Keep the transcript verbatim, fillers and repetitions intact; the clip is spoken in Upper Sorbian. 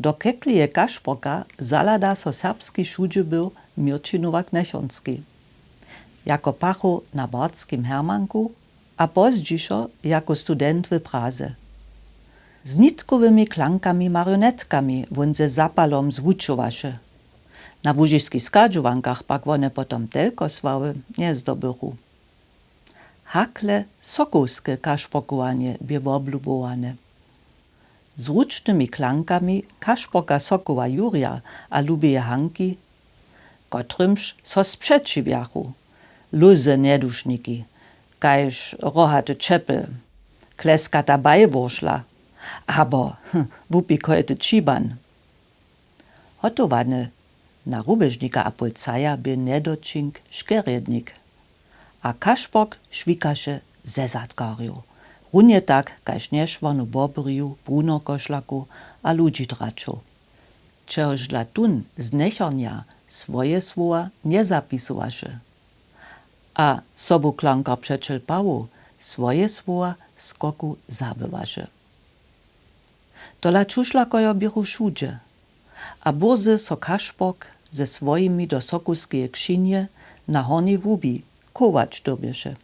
Do kekleje kašporka zahlada so serbski wšudźebył měrćinowa knechonskej, jako pachoł na bartskim hermanku a pozdźišo jako student w praze. Z nitkowymi klankami marionetkami wón ze zapalom zwučowaše. Na łužiskich schadźowankach pak wone potom telko sławy njezdobychu. Hakle sokowske kašporkowanje bě woblubowane. Z ručnymi klankami kašporka sokowa jurja a lubeje hanki, kotrymž so spřećiwjachu lóze njedušniki, kaž rohaty čepel, kleskata bajwuršla abo hm, wupi kojety tšiban. Hotowany na rubežnika a pólcaja bě njedoćink škerjednik, a kašpork šwikaše ze zadkarjow, runje tak kaž nješwarnu borbriju brunokošlakow a ludźidraćow, čehožla tón z njechornja swoje słowa njezapisowaše a sobuklankarpřećel pawow swoje słowa skoku zabywaše. Tola čušlakojo běchu wšudźe, a burze so kašpork ze swojimi do sokowskeje křinje na hornjej łubi chować dyrbješe.